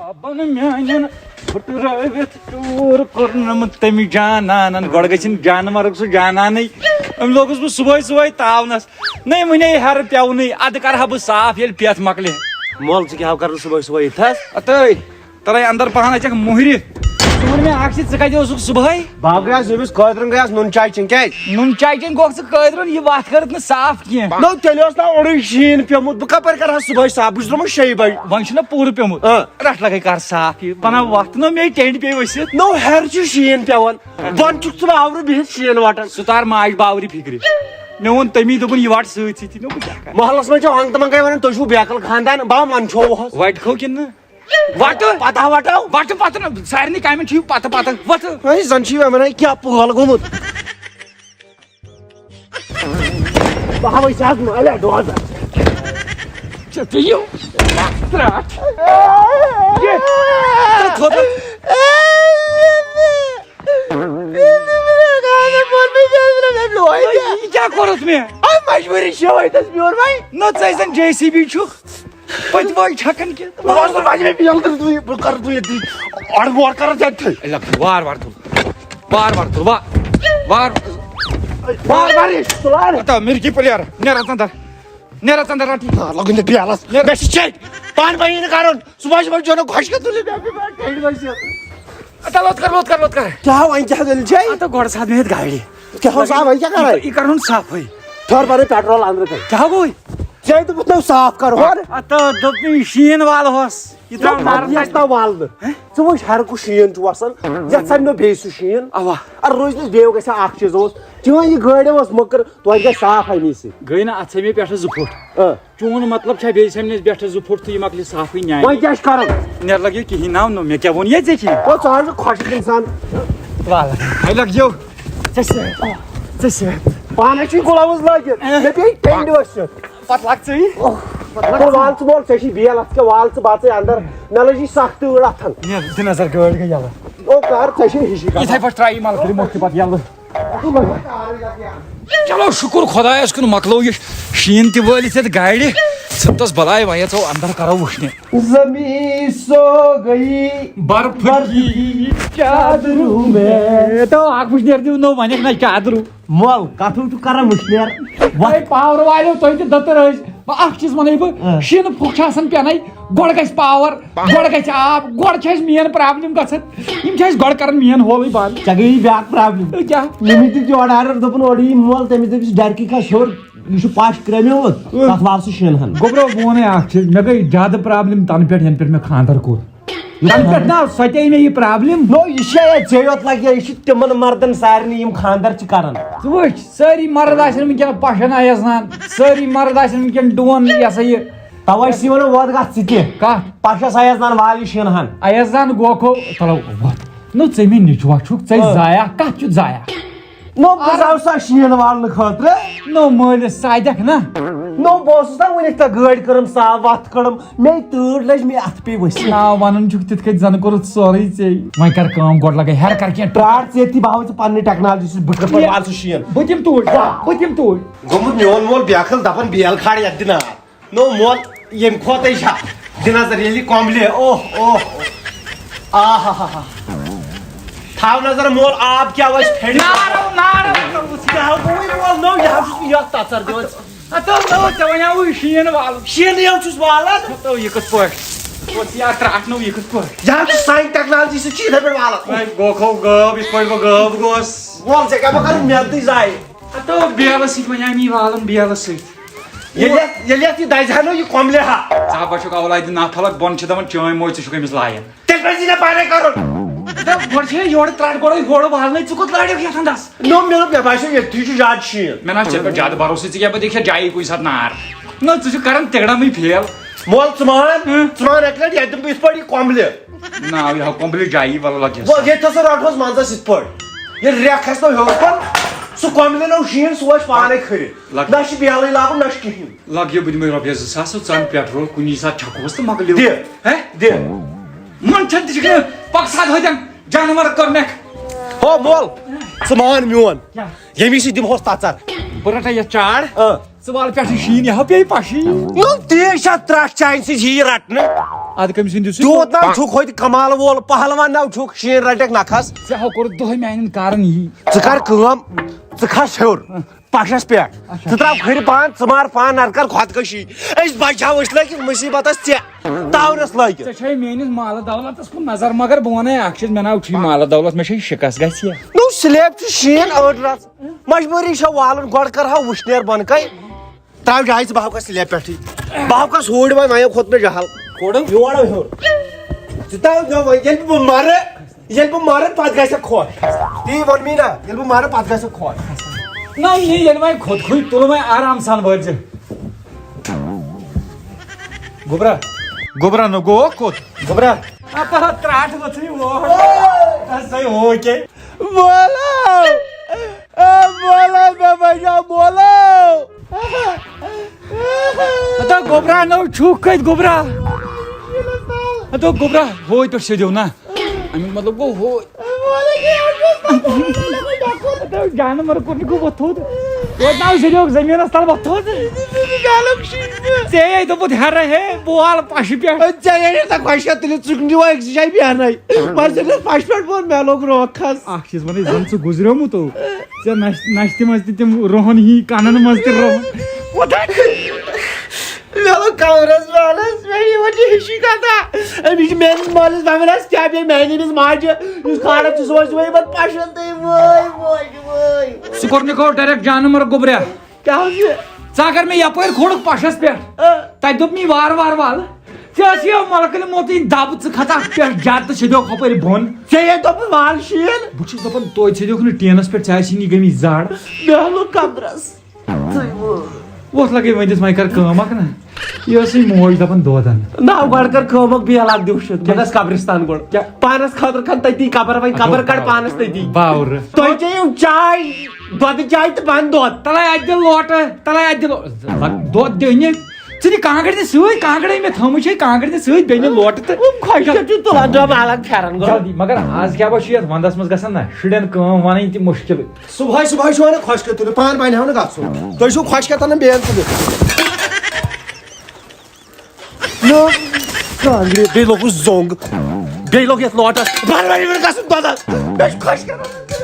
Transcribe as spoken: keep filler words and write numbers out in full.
بَبَن میٛانٮ۪ن پھُٹرٲوِتھ ٹوٗر کوٚرنَم تٔمۍ جانانَن۔ گۄڈٕ گٔژھِنۍ جانوَرُک سُہ جانانٕے۔ أمۍ لوگُس بہٕ صُبحٲے صُبحٲے تاونَس۔ نَے وُنے ہَرٕ پٮ۪ونٕے، اَدٕ کَرٕ ہا بہٕ صاف ییٚلہِ پٮ۪تھ مۄکلہِ۔ مول، ژٕ کیٛاہ ہو کَران صُبحٲے صُبحٲے یِتھ حظ؟ اَتٲے، تَلَے اَندَر پَہَن اَژَکھ مُہرِ۔ ژٕ وَن مےٚ اَکھ چیٖز، ژٕ کَتہِ اوسُکھ صُبحٲے؟ بہٕ ہا گٔیَس ییٚمِس قٲدرَن گٔیَس نُن چاے چیٚنۍ۔ کیٛازِ؟ نُن چاے چیٚنۍ گوٚکھ ژٕ قٲدرَن، یہِ وَتھ کٔرٕتھ نہٕ صاف کینٛہہ۔ نو، تیٚلہِ اوس نا اوٚڑُے شیٖن پیوٚمُت، بہٕ کَپٲرۍ کَرٕ ہا صُبحٲے صاف؟ بہٕ چھُس درٛامُت شیٚیہِ بَجہِ۔ وۄنۍ چھُنہ پوٗرٕ پیوٚمُت۔ آ۔ رَٹھ لَگَے کَر صاف یہِ۔ پَنہ وَتھ نہ مے ٹٮ۪نٛڈِ پیٚیہِ ؤسِتھ۔ نو، ہیٚرِ چھُ شیٖن پٮ۪وان، بۄنہٕ چھُکھ ژٕ باورٕ بِہِتھ شیٖن وَٹان۔ سُہ تار ماجہِ باورِ فِکرِ۔ مےٚ ووٚن تٔمی، دوٚپُن، "یہِ وَٹ سۭتۍ سۭتی۔" نو، بہٕ کیٛاہ کَرٕ؟ محلَس منٛز چھِ ہنٛگتہٕ منٛگَے وَنان، "تُہۍ چھِو بیکل خاندان، بہٕ ہا منٛدچھووُہَس۔" وَٹہِ کھو کِنہٕ نہٕ؟ وَٹہٕ۔ پَتہٕ ہا وَٹو۔ وَٹہٕ پَتہٕ نہ، سارنٕے کامٮ۪ن چھُ یہِ پَتہٕ پَتہٕ وَتھٕ۔ ہے، زَن چھِ یہِ وَنان، کیٛاہ پٲل گوٚمُت۔ بہٕ ہاوَے ژےٚ آز مالیا ڈوزر۔ ژےٚ پیٚیِو ترٛٹھ۔ یہِ۔ تہٕ تھوٚد۔ یہِ کیٛاہ کوٚرُتھ مےٚ؟ آ، مجبوٗری چھِ، وۄنۍ تَس میون وۄنۍ۔ نہ، ژٕ ٲسۍ زَن جے سی بی چھُکھ۔ پٔتۍ وٲے چھَکان کینٛہہ۔ بہٕ اوسُس وۄنۍ مےٚ بیل کٔرِتھ وۄنۍ، بہٕ کَرٕ وۄنۍ ییٚتی۔ اَڑٕ وار کَرٕ ژےٚ تھٔے۔ اے، لَگ وار وار تُل۔ وار وار تُل، وار۔ وار۔ وار وار یہِ چھُ تُلان۔ ہتا، مِرکی پٕلیر۔ نیر اَژ اَندَر۔ نیر اَژ اَندَر، رَٹ یہِ۔ آ، لَگُن دِ بیلَس۔ نیر۔ مےٚ چھِ چیٚٹۍ۔ پانہٕ پَیی نہٕ کَرُن۔ صُبحٲے صُبحٲے چھُنہٕ خۄش کَتھ تُلِتھ، مےٚ پیٚیہِ ٹھٔنٛڈۍ ؤسِتھ۔ ہتا، لوٚت کَر، لوٚت کَر، لوٚت کَر۔ کیٛاہ وۄنۍ کیٛاہ دٔلیٖل چھے؟ ہتا، گۄڈٕ ساتہٕ مےٚ یَتھ گاڑِ۔ کیٛاہ اوس آ، وۄنۍ کیٛاہ کَرے؟ یہِ کَرُن صافٕے۔ ٹھٔہر، بَرٕے پیٹرول اَندرٕ کَنہِ۔ کیٛاہ گوٚوُے؟ ژےٚ دوٚپُتھ نہ صاف کَر ہورٕ۔ ہتا، دوٚپ مےٚ یہِ شیٖن والہٕ ہوس۔ یہِ ترٛاو نارٕ یَس تَتہِ۔ تام وَل نہٕ۔ ہہ؟ ژٕ وٕچھ ہر کُس شیٖن چھُ وَسان، یَتھ سَمہِ نہٕ بیٚیہِ سُہ شیٖن۔ اَوا۔ اَدٕ روزِ نہٕ بیٚیو گژھِ ہا اَکھ چیٖز اوس، چٲنۍ یہِ گٲڑۍ ٲس مٔکٕر، توتہِ گژھِ صاف اَمی سۭتۍ۔ گٔے نہ اَتھ سَمے پٮ۪ٹھٕ زٕ فُٹ۔ اۭں۔ چون مطلب چھا بیٚیہِ سَمہِ نہٕ اَسہِ پٮ۪ٹھٕ زٕ فُٹ تہٕ یہِ مۄکلہِ صافٕے نیٛامہِ؟ وۄنۍ کیٛاہ چھُ کَرُن؟ نیر لَگہِ کِہیٖنۍ ناو نہٕ، مےٚ کیٛاہ ووٚن ییٚتہِ ژےٚ کِہیٖنۍ؟ او، ژٕ حظ چھُکھ خۄشِک اِنسان۔ وَلہٕ، ہے لَگیو۔ ژےٚ سۭتۍ، ژےٚ سۭتۍ۔ پانَس چھُے گُلاوُز لٲگِتھ، اۭں۔ مےٚ پیٚیہِ ٹٮ۪نٛڈِ ؤسِتھ۔ پتہٕ لگ ژٕے۔ اوہ، پتہٕ لگ ژٕے۔ وال ژٕ مول، ژےٚ چھی بیل اتھ کیٛاہ، وال ژٕ بژٕے اندر۔ مےٚ لٔج یہِ سخ تۭر اتھن۔ نیر، دِ نظر، گٲڑۍ گٔے یلہٕ۔ او کر، ژےٚ چھے ہِشی کتھ۔ یِتھے پٲٹھۍ ترٛاو یہِ ملکہٕ، دِ مۄکھتہِ پتہٕ یلہٕ۔ چلو، شُکر خۄدایس کُن، مۄکلوو یہِ شیٖن تہِ وٲلِتھ یتھ گاڑِ۔ ژھٕنتس بلاے، وۄنۍ ژاو اندر، کرو وٕچھنہِ۔ زمین سو گئی برف کی چادروں میں۔ تو اکھ وٕچھ نیر، دِو نو، وۄنۍ نہ چادرو۔ مول، کتھو چھُ کران وٕشنیر۔ وۄتھ۔ ہے، پاور والیو، تُہۍ تہِ دٔتٕر ٲسۍ۔ وۄنۍ اکھ چیٖز وَنَے بہٕ، اۭں۔ شیٖنہٕ پھُکھ چھُ آسان پٮ۪نَے، گۄڈٕ گژھِ پاور، گۄڈٕ گژھِ آب، گۄڈٕ چھِ اَسہِ مین پرابلم گژھان۔ یِم چھِ اَسہِ گۄڈٕ کران مین ہولٕے بنٛد۔ ژےٚ گٔیی بیٛاکھ پرابلم۔ اے، کیٛاہ؟ مےٚ دیُت یورٕ آرڈر، دوٚپُن، اورٕ یی مول، تٔمِس دٔپِس، ڈرکہِ کھس ہیوٚر، یہِ چھُ پش کرٛیمیومُت، اۭں۔ تَتھ وال سُہ شیٖنہٕ ہن۔ گوٚبرو، بہٕ وَنَے اکھ چیٖز، مےٚ گٔے زیادٕ پرابلم تَنہٕ پٮ۪ٹھ، یَنہٕ پٮ۪ٹھ مےٚ خانٛدر کوٚر۔ تَنہٕ پٮ۪ٹھ نا سۄ تے مےٚ یہِ پرابلم۔ نو، یہِ چھا ژےٚ یوت لگہِ، یہِ چھِ تِمن مردن سارنٕے یِم خانٛدر چھِ کران۔ ژٕ وٕچھ، سٲری مرد آسن وٕنکیٚن پشن آیس نان، سٲری مرد آسن وٕنکیٚن ڈون، یہِ ہسا یہِ۔ توے چھِ وَنان، وۄتھ گژھ ژٕ تہِ۔ کتھ؟ پشس آیس نان وال یہِ شیٖنہٕ ہن۔ آیس نان گوکھو، تلو وۄتھ۔ نو، ژےٚ مےٚ نیٚچوٗ چھُکھ، ژےٚ آ۔ ضایع، کتھ چھُ ضایع؟ نو، بہٕ آ۔ زاو سا شیٖن والنہٕ خٲطرٕ۔ نو، مٲلِس سادیکھ نا۔ نو، بہٕ اوسُس نا وٕنیُک تۄہہِ گٲڑۍ کٔرٕم صاف، وَتھ کٔڑٕم، مے تۭر لٔج، مے اَتھٕ پیٚیہِ ؤسِتھ۔ ناو وَنُن چھُکھ تِتھ کٔنۍ زَن کوٚرُتھ سورُے ژےٚ۔ وۄنۍ کر کٲم، گۄڈٕ لَگے ہیٚرٕ کر کینٛہہ ٹاٹھ۔ ژےٚ تہِ بہٕ ہاوٕ ژےٚ پننہِ ٹیکنالجی سۭتۍ بہٕ کِتھ پٲٹھۍ والہٕ سُہ شیٖن۔ بہٕ دِمہٕ توٗرۍ، بہٕ دِمہٕ توٗرۍ۔ گوٚمُت میون مول بیکھل، دَپان بیل کھال یَتھ دِ نار۔ نو مول، ییٚمہِ کھۄتَے چھا؟ دِ نظر، ییٚلہِ کۄمبلہِ، اوہ، اوہ، اوہ۔ آ ہا ہا ہا۔ تھاو نظر مول، آب کیٛاہ وَسہِ پھیٚرِ؟ نارو، نارو، نارو، وُچھ یہِ۔ یہِ ہا گوٚوُے مول، نو، یہِ ہا چھُس بہٕ یَتھ تَژَر دِوان۔ ہتو، نو، ژےٚ وَنیٛاوُے شیٖن والُن۔ شیٖنٕے یو چھُس والان۔ ہتو، یہِ کِتھ پٲٹھۍ؟ وُچھ یا ترٛٹھ، نو، یہِ کِتھ پٲٹھۍ؟ یہِ ہا چھُ سانہِ ٹیکنالجی سۭتۍ چھِ یِتھَے پٲٹھۍ والان۔ وۄنۍ گوٚو کھو غٲب، یِتھ پٲٹھۍ گوٚو غٲب گوس۔ وَل، ژےٚ کیٛاہ بہٕ کَرٕ محنتٕے ضایع۔ ہتو، بیلَس سۭتۍ وَنیٛاو مےٚ والُن، بیلَس سۭتۍ۔ ییٚلہِ یَتھ، ییٚلہِ یَتھ یہِ دَزِ ہا نہٕ، یہِ کۄملہِ ہا۔ ژٕ ہا بَچھُکھ اولادِ ناتھلَک، بۄن چھِ دَپان چٲنۍ موج، ژٕ چھُکھ أمِس لایان۔ تیٚلہِ پَزِ ژےٚ پانَے کَرُن۔ دَپ، گۄڈٕ چھے یورٕ ترٛٹھ، گۄڈٕ ہورٕ والنَے، ژٕ کوٚت لارِکھ یَتھ اَندَس؟ نو، مےٚ دوٚپ، مےٚ باسیو، ییٚتھی چھُ زیادٕ شیٖن۔ مےٚ نہ حظ چھِ ژےٚ پٮ۪ٹھ زیادٕ بھروسہٕ، ژٕ کیٛاہ پَتہٕ ییٚکھ ژےٚ جایی کُنہِ ساتہٕ نار؟ نہ، ژٕ چھُکھ کَران تِگڑَمٕے فیل۔ مول، ژٕ مان، ہٕم۔ ژٕ مان اَکہِ لَٹہِ، یَتھ دِمہٕ بہٕ یِتھ پٲٹھۍ یہِ کۄملہِ۔ نہ، یہِ ہا کۄمبلہِ جایی، وَلہٕ لَگ یَس۔ وۄنۍ ییٚتہِ ہسا رَٹہوس منٛزَس یِتھ پٲٹھۍ۔ ییٚلہِ رٮ۪کھ کھسہِ نو ہیوٚر کُن، سُہ کۄملہِ نو شیٖن، سُہ وَسہِ پانَے کھٔرِتھ۔ لَگ۔ نہ چھِ بیلٕے لاگُن، نہ چھِ کِہیٖنۍ۔ لَگ یہِ، بہٕ دِمَے رۄپیَس زٕ ساس، ژٕ اَن پیٹرول، کُنی ساتہٕ چھَکہوس تہٕ مۄکلیو۔ دِ۔ ہے؟ دِ۔ من چھَنہٕ تہِ چھِ کَران، پَکھ سا ہُتٮ۪ن، جانوَر کوٚر مےٚ۔ ہو مول، ژٕ مان میون۔ کیٛاہ؟ ییٚمی سۭتۍ دِمہوس تَژَر۔ بہٕ رَٹَے یَتھ چاڑ۔ اۭں۔ ژٕ وال پٮ۪ٹھٕ شیٖن، یہِ ہا پیٚیہِ پَشی۔ نو، تیز چھا ترٛٹھ چانہِ سۭتۍ یی رٹنہٕ؟ اَدٕ کٔمۍ سٕنٛدِ سۭتۍ؟ تیوٗت ناو چھُکھ ہوٚتہِ کمال وول، پہلوان ناو چھُکھ شیٖن رٹکھ نکھس۔ ژےٚ ہا کوٚرُتھ دۄہے میٛانٮ۪ن کارن یی۔ ژٕ کر کٲم، ژٕ کھس ہیوٚر پشس پٮ۪ٹھ۔ اچھا۔ ژٕ ترٛاو کھرِ پان، ژٕ مار پان، نتہٕ کر خۄدکٔشی۔ أسۍ بچاوو أسۍ لٲگِتھ مُصیبتس ژےٚ، تاونس لٲگِتھ۔ ژےٚ چھے میٛٲنِس مالہٕ دولتس کُن نظر، مگر بہٕ ونے اکھ چیٖز، مےٚ ناو چھُے مالہٕ دولت، مےٚ چھے شِکس گژھِ۔ نو، سلیب چھُ شیٖن أڑ رژھ۔ مجبوٗری چھےٚ والُن، گۄڈٕ کَرٕ ہا وٕشنیر بۄنہٕ کَنہِ۔ ترٛاو جایہِ ژٕ، بہٕ ہاوکھ سلیب پٮ۪ٹھٕے۔ بہٕ ہاوکھ ہورۍ وۄنۍ، وۄنۍ کھوٚت مےٚ جہل۔ کھوٚڑُم؟ یورٕ ہیوٚر۔ ژٕ ترٛاو جا وۄنۍ، ییٚلہِ بہٕ مَرٕ، ییٚلہِ بہٕ مَرٕ، پَتہٕ گژھِ خۄش۔ تی ووٚن مےٚ نا، ییٚلہِ بہٕ مَرٕ، پَتہٕ گژھِ خۄش۔ نہ، یہِ ییٚلہِ وۄنۍ خۄد کھُے، تُلہٕ وۄنۍ آرام سان وٲلۍ زِ۔ گوٚبرا۔ گوٚبرا نہٕ گوٚو کوٚت؟ گوٚبرا۔ اَتھ ہا ترٛٹھ ؤژھٕے ووٹ۔ ہسا ہو کے۔ مولو! اے مولو، مےٚ بچاو مولو! ہتو گوٚبرا، نو چھُکھ کتہِ گوٚبرا؟ ہتو گوٚبرا، ہوے پٮ۪ٹھ سیٚدیو نا۔ امیُک مطلب گوٚو ہوے۔ ہتو جانور کوٚر نہٕ گوٚو وۄتھ تھوٚد۔ توتہِ ناو سیٚدیو زٔمیٖنس تل وۄتھ تھوٚد۔ ژےٚ ہے دوٚپُتھ ہیرٕ ہے بول پشہِ پٮ۪ٹھ۔ ژےٚ ییٚلہِ نہٕ خۄش چھےٚ تُلِتھ ژٕ چھُکھ نِوان أکسٕے جایہِ بیٚہنَے۔ مگر ژےٚ چھُنہٕ پشہِ پٮ۪ٹھ بوٚن مےٚ لوٚگ روکھ کھس۔ اکھ چیٖز وَنَے، زَن ژٕ گُزریومُت او۔ ژےٚ نَش-، نَشہِ تہِ منٛز تہِ تِم رُہَن ہی، کَنَن منٛز تہِ رُہَن۔ کوٗتاہ مےٚ لوٚگ کَمرَس وَنَس، مےٚ یہِ وۄنۍ چھِ ہِشی کَتھا۔ أمِس چھِ میٛٲنِس مٲلِس وَنان اَسہِ کیٛاہ بیٚیہِ میٛانہِ أمِس ماجہِ، یُس کھالان چھُ صُبحٲے صُبحٲے یِمَن پَشَن تہٕ وٲے، وٲے، وٲے۔ سُہ کوٚر نہٕ گوٚو ڈایریکٹ جانہٕ مَرگ گوٚبریا۔ کیٛاہ حظ یہِ؟ ژٕ اگر مےٚ یپٲرۍ کھوٚڑُکھ پشس پٮ۪ٹھ، آ۔ تتہِ دوٚپ مےٚ وارٕ وارٕ ول۔ ژےٚ ٲسی یہِ مۄلکہٕ نِمُت یہِ دب، ژٕ کھژکھ پٮ۪ٹھ زیادٕ تہٕ سیٚدیوکھ ہۄپٲرۍ بۄن۔ ژےٚ یے دوٚپُتھ ول شیٖن۔ بہٕ چھُس دپان توتہِ سیٚدیوکھ نہٕ ٹینس پٮ۪ٹھ، ژےٚ آسی نہٕ گٔمٕتۍ زڈ۔ مےٚ لوٚگ کمرس۔ وۄتھ لگے ؤنِتھ وۄنۍ کر کٲم اکھ نا۔ یہِ ٲسٕے موج دپان دۄد انہٕ۔ نہ، گۄڈٕ کر کٲم اکھ بیل اکھ دِ وٕچھِتھ۔ بہٕ گژھٕ قبرستان گۄڈٕ۔ کیٛاہ؟ پانس خٲطرٕ کھن تٔتی قبر، وۄنۍ قبر کڑ پانس تٔتی۔ باورٕ۔ تۄہہِ چیٚیِو چاے۔ دۄدٕ چاے تہٕ بَن دۄد۔ تَلَے اَتہِ دِ لوٹہٕ، تَلَے اَتہِ دِ لو-، لَگ-، دۄد دِنہِ۔ ژٕ دِ کانٛگٕر دِ سۭتۍ، کانٛگٕر ہے مےٚ تھٲومٕژ چھے، کانٛگٕر دِ سۭتۍ، بیٚیہِ دِ لوٹہٕ تہٕ۔ وۄنۍ خۄش چھُ تُلان جواب الگ پھٮ۪رن گوٚو۔ جلدی، مگر آز کیٛاہ بہٕ چھُ یَتھ وَندَس منٛز گژھان نہ، شُرٮ۪ن کٲم وَنٕنۍ تہِ مُشکِل۔ صُبحٲے، صُبحٲے چھُ وَنان خۄش کیٛاہ تُلِو، پانہٕ بَنہِ ہاو نہٕ گژھُن۔ تُہۍ چھِو خۄش کیٛاہ تَنان بیٚیَن تُلِو۔ نہ، کانٛگرِ، بیٚیہِ لوٚگُس زوٚنٛگ، بیٚیہِ لوٚگ یَتھ لوٹَس، بَربَرِ گژھُن دۄدَس۔ مےٚ چھُ خۄش کَران۔